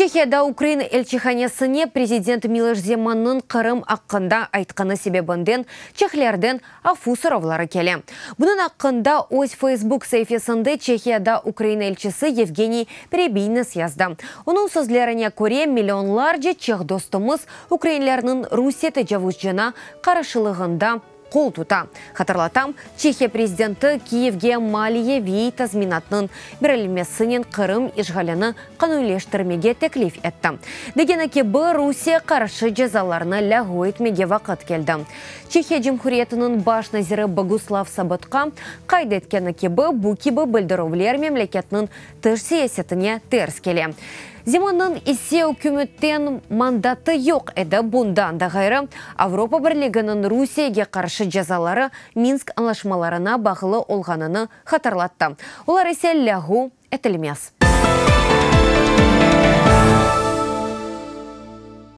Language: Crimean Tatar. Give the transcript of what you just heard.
Çehiyada Ukraina elçihanesine prezident Miloş Zemannıñ Qırım aqqında aytqanı sebebinden çehlerden afu soravları kele. Bunıñ aqqında öz Feysbuk saifesinde Çehiyada Ukraina elçisi Yevgeniy Perebiynis yazdı. Onıñ sözlerine köre, millionlarca çeh dostumız ukrainlerniñ Rusiye tecavuzcına qarşılığında qol tuta. Hatırlatam, Çehiya prezidenti Kiyevge maliyeviy tazminatnıñ berilmesinen Qırım işğalini qanuniyleştirmege teklif etti. Degeni kibi, Rusiye qarşı cezalarnı lâğu etmege vaqıt keldi. Çehiya Cumhuriyetiniñ baş naziri Boguslav Sobotka qayd etkeni kibi, bu kibi bildirüvler memleketniñ tış siyasetine ters kele. Zemannıñ ise ükümetten mandatı yoq edi, bundan da ğayrı, Avropa Birliginiñ Rusiyege qarşı cezaları Minsk añlaşmalarına bağlı olğanını hatırlattı, olar ise lâğu etilmez.